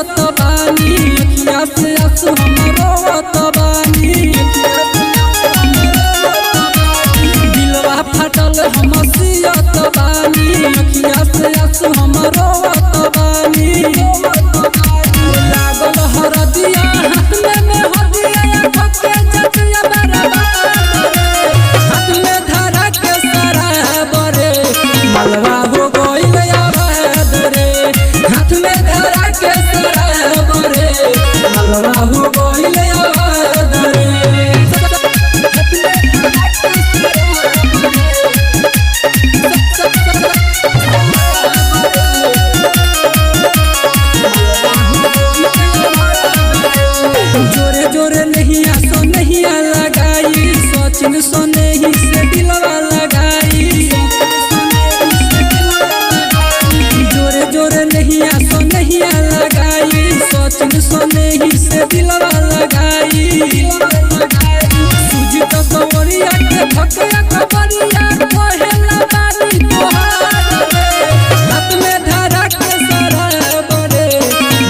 सियत बानी, अखिया से आंसू हम रोवत बानी। दिलवा फाटल हम सियत बानी, अखिया से आंसू हम रोवत बानी। लागल हरदिया हाथ में मेहदिया, आँख के जतिया बराबर रे। हाथ में धरा के शराब रे, मलबा हो गइल आबाद रे। हाथ में धरा के शराब रे, मलबा हो गइल आबाद रे। जोरे जोरे नहिया सो नहिया लगाई, सचिन सोने ही से दिलवा लगाई। जोरे जोरे नहिया सो नहिया लगाई, सचिन सोने ही से दिलवा लगाई। सूझी तो सवरिया के थकिया कबरिया, कहेला बानी तोहार रे। हाथ में धरा के शराब रे,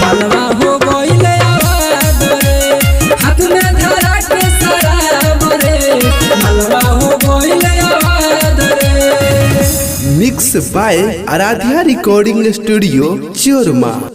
मलबा हो गइल आबाद रे। हाथ में धरा के शराब रे, मलबा हो गइल आबाद रे। Mix by Aaradhya recording studio Chorma.